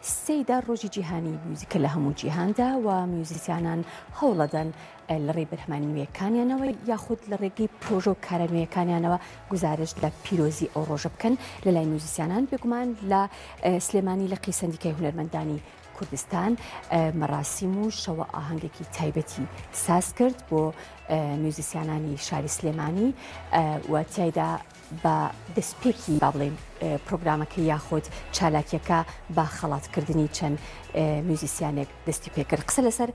سێی دا ڕۆژی جیهانی میوزیکە لە هەموو جیهاندا و میوزیسیانان هەوڵەدەن لە ڕێی بەرهەمە نوێکانیانەوە یاخود لە ڕێگەی پرۆژە و کارە نوێیەکانیانەوە گوزارشت لە پیرۆزی ئەو ڕۆژە بکەن لە لای میوزیسیانان بێگومان لە سلێمانی لقی سەندیکای هونەرمەندانی کوردستان مەراسیم و شەوە ئاهەنگێکی تایبەتی ساز کرد بۆ میوزیسیانانی شاری سلێمانی و تیایدا بە دەستپێکی با بڵێین پرۆگرامەکە یاخود چالاکیەکە بە خەڵاتکردنی چەند میوزیسیانێک دەستی پێکرد قسە لەسەر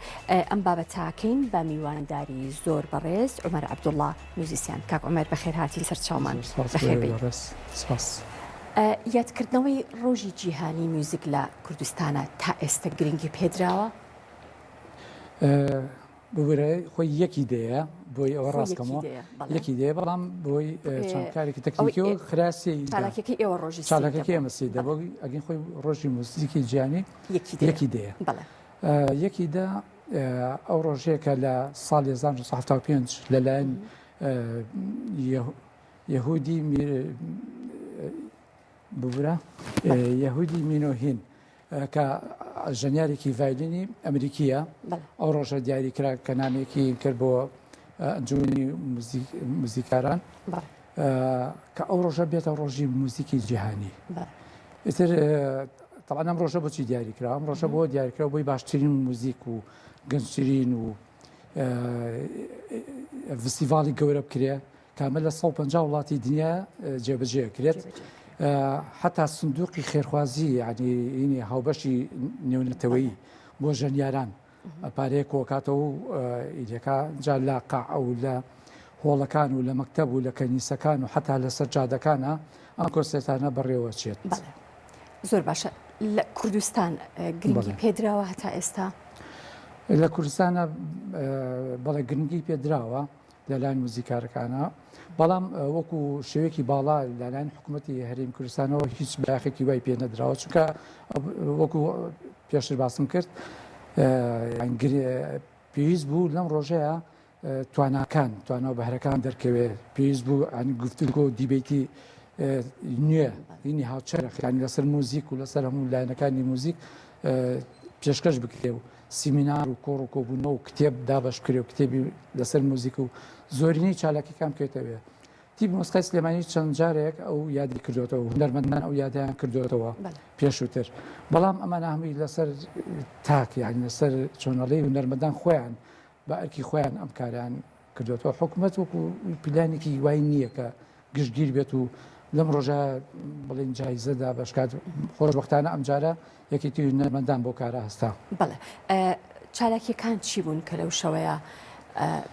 ئەم بابەتاکەین بە میوانداری زۆر بەڕێز عومەر عەبدوڵڵا میوزیسیان کاک عومەر بەخێرهاتی سەرچاومان بەخێر بێی. سپاس. یادکردنەوەی ڕۆژی جیهانی میوزیک لە کوردستانە تا ئێستە گرنگی پێدراوە؟ ببورە خۆی یەکی دەیە بۆی ئەوە ڕاستکەمەوە یەکی دەیە بەڵام بۆی چەند کارێکی تەکنیکی و خرا سێی دە. چالاکیەکەی ئێوە ڕۆژی سێی دە چالاکیەکەی ئێمە سێی دە بۆ ئەگەین خۆی ڕۆژی موزیکی جیهانی یەکی دەیە. بەڵێ. یەکی دە ئەو ڕۆژەیە کە لە ساڵی 1975 لەلایەن یەهودی ببورە یەهودی مینۆهین کە ژەنیارێکی ڤایلینی ئەمریکییە، ئەو ڕۆژە دیاری کرا کە نامێکی کرد بۆ ئەنجومەنی موزیکاران کە ئەو ڕۆژە بێتە ڕۆژی موزیکی جیهانی. ئیتر تەبعەن ئەم ڕۆژە بۆچی دیاری کرا؟ ئەم ڕۆژە بۆ دیاری کرا بۆی باشترین موزیک و گەنجترین و فستیڤاڵی گەورە بکرێ کە ئەمە لە 150 وڵاتی دنیا جێبەجێ کرێت حتا سندوقی خێرخوازی یعنی ئینی هاوبەشی نێونەتەوەیی بۆ ژەنیاران پارەیە کۆکاتەوە و ئیدەکە جا لە قاع و لە هۆڵەکان و لە مەکتەب و لە کەنیسەکان و حتا لەسەر جادەکانە ئەم کۆنسێرتانە بەڕێوە چێت. زۆر باشە لە کوردستان گرنگی پێدراوە هەتا ئێستا؟ لە کوردستانە بەڵێ گرنگی پێدراوە لەلایەن موزیکارەکانە، بەڵام وەکو شێوەیەکی باڵا لەلایەن حکوومەتی هەرێمی کوردستانەوە هیچ بایەخێکی وای پێ نەدراوە، چونکە وەکو پێشتر باسم کرد پێویست بوو لەم ڕۆژەیە تواناکان توانا و بەهرەکان دەرکەوێ پێویست بوو ئەنی گفتوگۆ و دیبەیتی نوێ ینی هاوچەرخ ینی لەسەر موزیک و لەسەر هەموو لایەنەکانی موزیک پێشکەش بکرێ و سیمینار و کۆڕ و کۆبوونەوە و کتێب دابەش بکرێ و کتێبی لەسەر موزیک و زۆرینەی چالاکیەکان بکەوێتەوێ. تیپی مۆسیقای سلێمانی چەند جارێک ئەو یادی کردوێتەوە هونەرمەندان ئەو یادیان کردوێتەوە پێشووتر بەڵام ئەمانە هەمووی لەسەر تاک یان لەسەر چۆنەڵی هونەرمەندان خۆیان بە ئەرکی خۆیان ئەم کاریان کردوێتەوە حکوومەت وەکو پلانێکی وای نییە کە گشتگیر بێت و لەم ڕۆژە بڵێن جایزە دابەشکات، خۆشبەختانە ئەمجارە یەکێتی هونەرمەندان بەو کارە هەستا. بەڵێ چالاکیەکان چی بوون کە لەو شەوەیە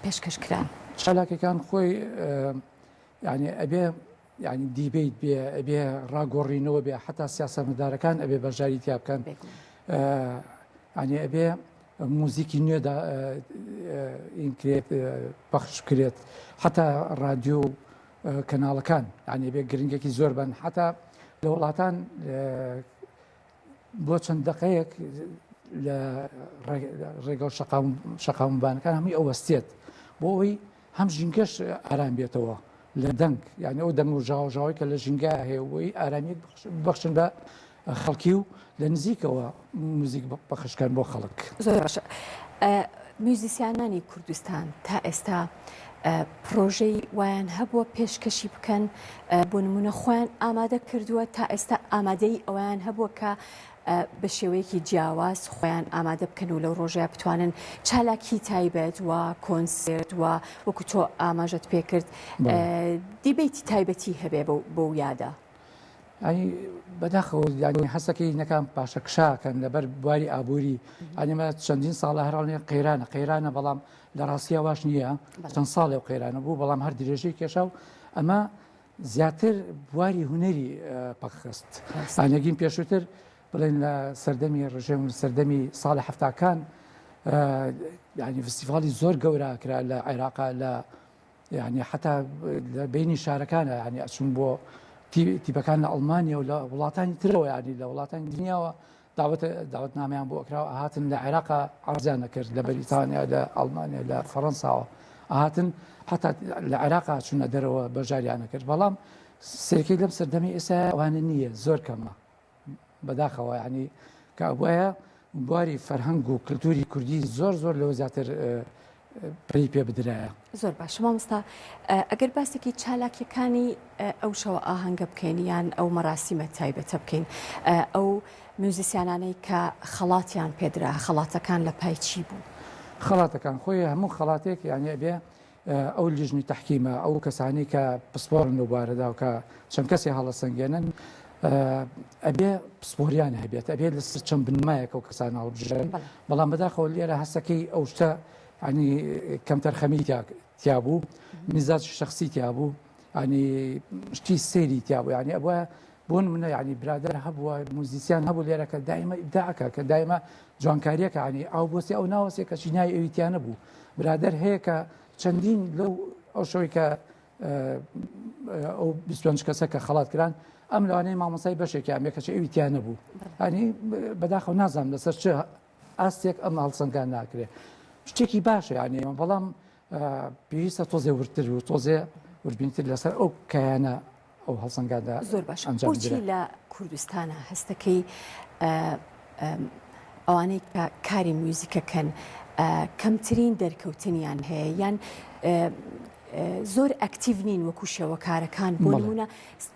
پێشکەش کران؟ چالاکیەکان خۆی یعنی ئەبێ یعنی دیبیت بێ ئەبێ ڕاگۆڕینەوە بێ حتا سیاسەتمەدارەکان ئەبێ بەشداری تیا بکەن یعنی ئەبێ موزیکی نوێ ئینکرێت پەخش بکرێت حتا ڕادیۆ و کەناڵەکان یعنی بێ گرنگێکی زۆر بن حتا لە وڵاتان بۆ چەند دقەیەک لە ڕێگە و شەقامبانەکان هەمووی ئەوەستێت بۆ ئەوەی هەم ژینگەش ئارام بێتەوە لە دەنگ یعنی ئەو دەنگ و ژاوەژاوەی کە لە ژینگە هەیە بۆی ئارامیەک بەخشن بە خەڵکی و لە نزیکەوە موزیک پەخشکەن بۆ خەڵک. زۆر باشە میوزیسیانانی کوردستان تا ئێستا پرۆژەی وایان هەبووە پێشکەشی بکەن بۆ نمونە خۆیان ئامادە کردووە تا ئێستا ئامادەی ئەویان هەبووە کە بە شێوەیەکی جیاواز خۆیان ئامادە بکەن و لەو ڕۆژەیا بتوانن چالاکی تایبەت و کۆنسێرت و وەکو تۆ ئاماژەت پێکرد دیبەیتی تایبەتی هەبێ بەو یادە. ینی بەداخەوە ینی هەستەکەی نەکان پاشەکشاکەن لەبەر بواری ئابووری ئەنیمە چەندین ساڵە هەراڵێ قەیرانە قەیرانە بەڵام لە ڕاستیە واش نییە چەند ساڵێ و قەیرانە بوو بەڵام هەر درێژەی کێشا و ئەمە زیاتر بواری هونەری پەکخست. ئانەگین پێشووتر بڵێن لە سەردەمی ڕژێم و سەردەمی ساڵی حەفتاکان یعنی فستیڤاڵی زۆر گەورە کرا لە عێراقا لە یعنی حتا لە بینی شارەکانە یعنی ئەچون بۆ تیپەکان لە ئەڵمانیا و لە وڵاتانی ترەوە یعنی لە وڵاتانی دنیاوە داوەت داوەتنامەیان بۆ ئەکرا و ئەهاتن لە عێراقا عەرزیان ئەکرد لە بەریتانیا لە ئەڵمانیا لە فەڕەنساوە ئەهاتن حتا لە عێراقا چونە دەرەوە بەشداریان ئەکرد بەڵام سێرکەی لەم سەردەمی ئێستا ئەوانە نییە زۆر کەمە بەداخەوە یعنی. کە ئەبوایە بواری فەرهەنگ و کلتوری کوردی زۆر زۆر لەوە زیاتر پەرەی پێ بدرایە. زۆر باشە مامۆستا ئەگەر باسێکی چالاکیەکانی ئەو شەوە ئاهەنگە بکەین یان ئەو مەراسیمە تایبەتە بکەین ئەو میوزیسیانانەی کە خەڵاتیان پێدرا خەڵاتەکان لە پای چی بوو؟ خەڵاتەکان خۆی هەموو خەڵاتێک یانی ئەبێ ئەو لیژنەی تەحکیمە، ئەو کەسانەی کە پسپۆڕن لەو بوارەدا و کە چەند کەسێ هەڵەسەنگێنن، ئەبێ پسپۆریان هەبێت، ئەبێ لەسەر چەند بنەمایەک ئەو کەسانە هەڵبژێرن، بەڵام بەداخەوە لێرە هەستەکەی ئەو شتە ینی کەمتەرخەمی تیا بوو، میزاج شخصی تیا بوو، ینی شتی سەیری تیا بوو، ینی ئەبوایە بۆ نمونە ینی برادەر هەبووە موزیسیان هەبوو لێرە کە دایمە ئیبداعەکە کە دایمە جوانکاریەکە ینی ئاو بۆسی ئەو ناوەسێ کەچی ناوی ئەوی تیا نەبوو برادەر هەیە کە چەندین لەو ئەو شەوەی کە ئەو 25 کەسە کە خەڵات کران ئەم لەوانەیە مامۆسای بەشێکیان بێ کەچی ئەوی تیا نەبوو ینی بەداخەوە نازانم لەسەر چ ئاستێک ئەم هەڵسەنگان ناکرێ شتێکی باشە یانێ بەڵام پێویستە تۆزێ وردتر و تۆزێ وردبینتر لەسەر ئەو کایانە ئەو هەڵسەنگاندە زۆر باشە بۆچی لە کوردستانە هەستەکەی ئەوانەی کە کاری میوزیکەکەن کەمترین دەرکەوتنیان هەیە یان زۆر ئەکتیڤ نین وەکو شێوەکارەکان بۆ نمونە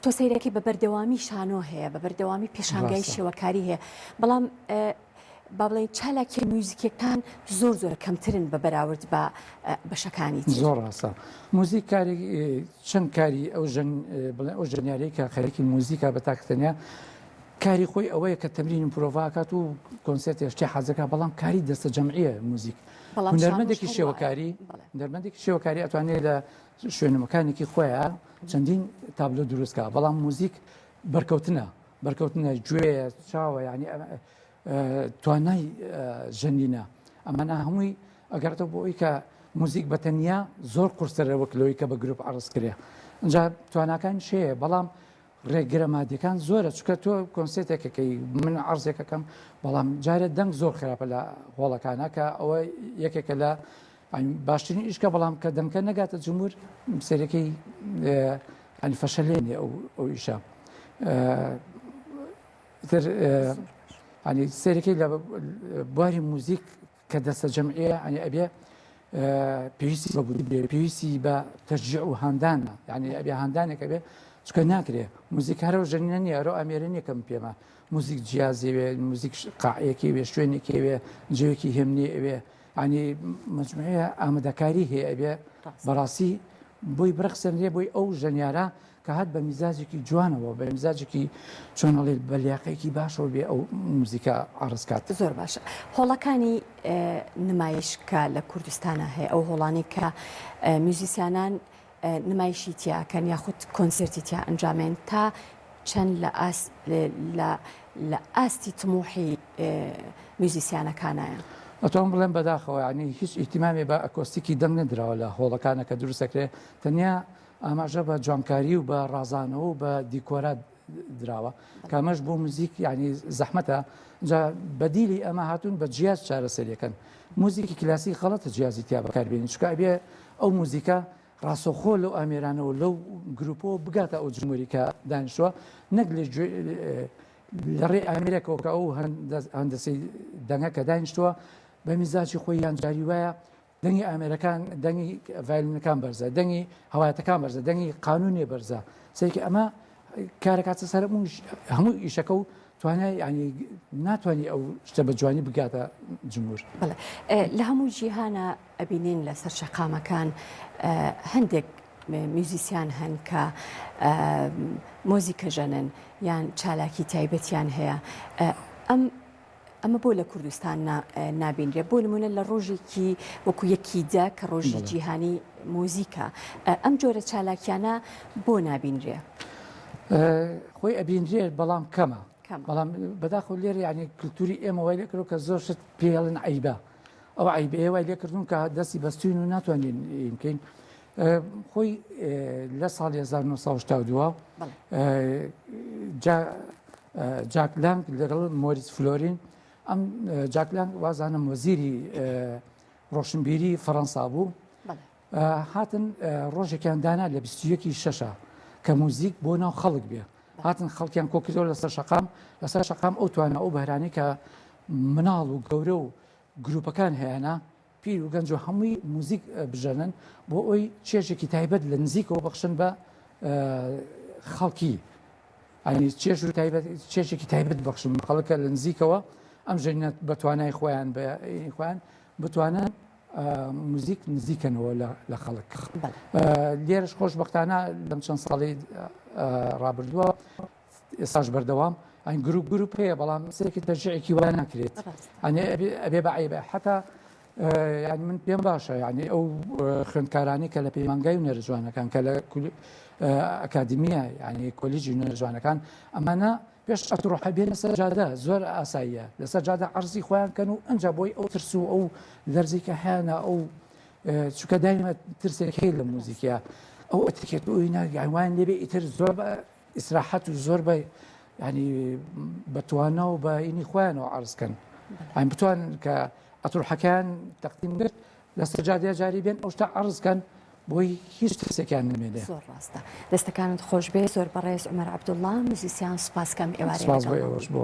تۆ سەیرەکەی بە بەردەوامی شانۆ هەیە بە بەردەوامی پێشانگای شێوەکاری هەیە بەڵام با بڵێین چالاکیە میوزیکیەکان زۆر زۆر کەمترن بە بەراورد بە بەشەکانی تر. زۆر ڕاستە موزیک کاری چەند کاری ئەو ژەن بڵێن ئەو ژەنیارەی کە خەریکی موزیکە بە تاک تەنیا کاری خۆی ئەوەیە کە تەمرین و پرۆڤاکات و کۆنسێرتێ شتێ حەزەکە بەڵام کاری دەستە جەمعیە موزیک بەڵام شانۆش هونەرمەندێکی هەر وایە. شێوەکاری بەڵێ. هونەرمەندێکی شێوەکاری ئەتوانێت لە شوێنەکانێکی خۆیان چەندین تابلۆ دروستکە بەڵام موزیک بەرکەوتنە بەرکەوتنە گوێیە چاوە یعنی توانای ژەنینە ئەمانە هەمووی ئەگەڕێتەوە بۆ ئەوی کە موزیک بە تەنیا زۆر قورسەرە وەک لەوەی کە بە گروپ عەرز کرێ ئینجا تواناکان شەیە بەڵام ڕێگرە مادیەکان زۆرە چکە تۆ کۆنسێتێکەکەی من عەرزێکەکەم بەڵام جارێ دەنگ زۆر خراپە لە هۆڵەکانە کە ئەوە یەکێکە لە باشترین ئیشکە بەڵام کە دەنگکە نەگاتە جمهور سەرەکەی ئەنی فەشەلێنێ ئەو ئەو ئیشە تر ئەنی سەرەکەی لە بواری موزیک کە دەستە جەمعیە ئەنی ئەبێ پێویستی بە بودجە پێویستی بە تەشجیع و هاندانە یعنی ئەبێ هاندانێک ئەبێ چکە ناکرێ موزیک هەرە و ژەنینە نییە ئەرۆ ئامێرە نییە کەم پێمە موزیک جیازێوێ موزیک قاعەیەکی وێ شوێنێکی وێ جێوێکی هێمنی ئەوێ یانی مەجموعەیە ئامادەکاری هەیە ئەبێ بەڕاستی بۆی برەخسێنرێ بۆی ئەو ژەنیارە کە هات بە میزاجێکی جوانەوە بە میزاجێکی چۆن ئەڵێ بە لیاقەیەکی باشەوە بێ ئەو موزیکە عەرز کات. زۆر باشە هۆڵەکانی نمایش کە لە کوردستانە هەیە ئەو هۆڵانەی کە میوزیسیانان نمایشی تیا کەن یاخود کۆنسێرتی تیا ئەنجامێن تا چەند لە ئاست لە لە ئاستی تموحی میوزیسیانەکانایە؟ ئەتوانم بڵێم بەداخەوە یانی هیچ ئیهتیمامێ بە ئەکۆستیکی دەنگ نەدراوە لە هۆڵەکانە کە دروست دەکرێ تەنیا ئاماژە بە جوانکاری و بە ڕازانەوە و بە دیکۆرات دراوە کە ئەمەش بۆ موزیک یانی زەحمەتە جا بەدیلی ئەمە هاتوون بە جیاز چارەسەریەکەن موزیکی کلاسیک غەڵەتە جیازی تیا بەکاربێنی چونکە ئەبێ ئەو موزیکە ڕاستەوخۆ لەو ئامێرانەوە لەو گروپەوە بگاتە ئەو جمهوری کە دانیشتووە نەک لە لە ڕێی ئامێرێکەوە کە ئەو هەندەسەی دەنگە کە دانیشتووە بە میزاجی خۆی یان جاری وایە دەنگی ئامێرەکان دەنگی ڤایلنەکان بەرزە دەنگی هەوایەتەکان بەرزە دەنگی قانونێ بەرزە سەیرکە ئەمە کارەکاتە سەر هەموو ئیشەکە و توانای ینی ناتوانانی ئەو شتە بە جوانی بگاتە جمهور لە هەموو جیهانە ئەبینین لەسەر شەقامەکان هەندێک میوزیسیان هەن کە مۆزیکە ژەنن یان چالاکی تایبەتیان هەیە ئەم ئەمە بۆ لە کوردستان نابینرێ بۆ نمونە لە ڕۆژێکی وەکو یەکی دە کە ڕۆژی جیهانی مۆزیکە ئەم جۆرە چالاکیانە بۆ نابینرێ؟ خۆی ئەبینرێت بەڵام کەمە بەڵام بەداخەوە لێرە یعنی کللتوری ئێمە وای لێکرد کە زۆر شت پێڵن عیبە ئەو عیبەیە وای لێکردون کە دەستی بەستوین و ناتوانین بکەین خۆی لە ساڵی 1972 جاک لانگ لەگەڵ مۆریس فلۆرین ئەم جاک لانگ وازانم وەزیری ڕۆشنبیری فەڕەنسا بوو هاتن ڕۆژێکیان دانا لە 21 شەشە کە موزیک بۆ ناو خەڵک بێ. هاتن خەڵکیان کۆکردەوە لەسەر شەقام لەسەر شەقام ئەو توانا ئەو بەهرانەی کە مناڵ و گەورە و گروپەکان هەیەە پیر و گەنج و هەمووی موزیک بژەنن بۆ ئەوی چێژێکی تایبەت لە نزیکەوە بەخشن بە خەڵکی ئەنی چێژ و تایبەت چێژێکی تایبەت بەخشن خەڵکە لە نزیکەوە ئەم ژەنە بە توانای خۆیان بە خۆیان بتوانن موزیک نزیکەنەوە لە خەڵک لێرش خۆشببختانە لەم چەند ساڵی ڕابردووە ئێستاش بەردەوام ئەن گروپ گروپ هەیە بەڵام سێکی تەرجیعێکی وا ناکرێت ئەنێ ئەبێ بە عیبە حتا یعنی من پێم باشە یعنی ئەو خوێندکارانی کە لە پەیمانگای هونەرە جوانەکان کە لە ئەکادمیە یعنی کۆلیجی هونەرە جوانەکان ئەمانە پێش ئەتڕۆحە بێنە سەر جادە زۆر ئاساییە لەسەر جادە عەرزی خۆیان کەن و ئەنجا بۆی ئەو ترس و ئەو لەرزی کە هەیانە ئەو چونکە دایمە ترسێک هەیە لە موزیکە ئەو ئەتکێت ئەوی ناگەوان لێبێ ئیتر زۆر ئیسراحەت و زۆر بە ینی بە توانا و بە ئینی خۆیانەوە عرضکەن ئەم بتوان کە ئەتروحەکان تەقدیم کرد لەسەر جادە جاری بێن ئەو شتە عرضکەن بۆی هیچ ترسێکیان نمێنێ زۆر ڕاستە دەستەکانت خۆش بێ زۆر بەڕێز عمر عبدوڵڵا موزیسیان سوپاس کەم ئێوارێ سپاس بۆ ئێوەش بۆ.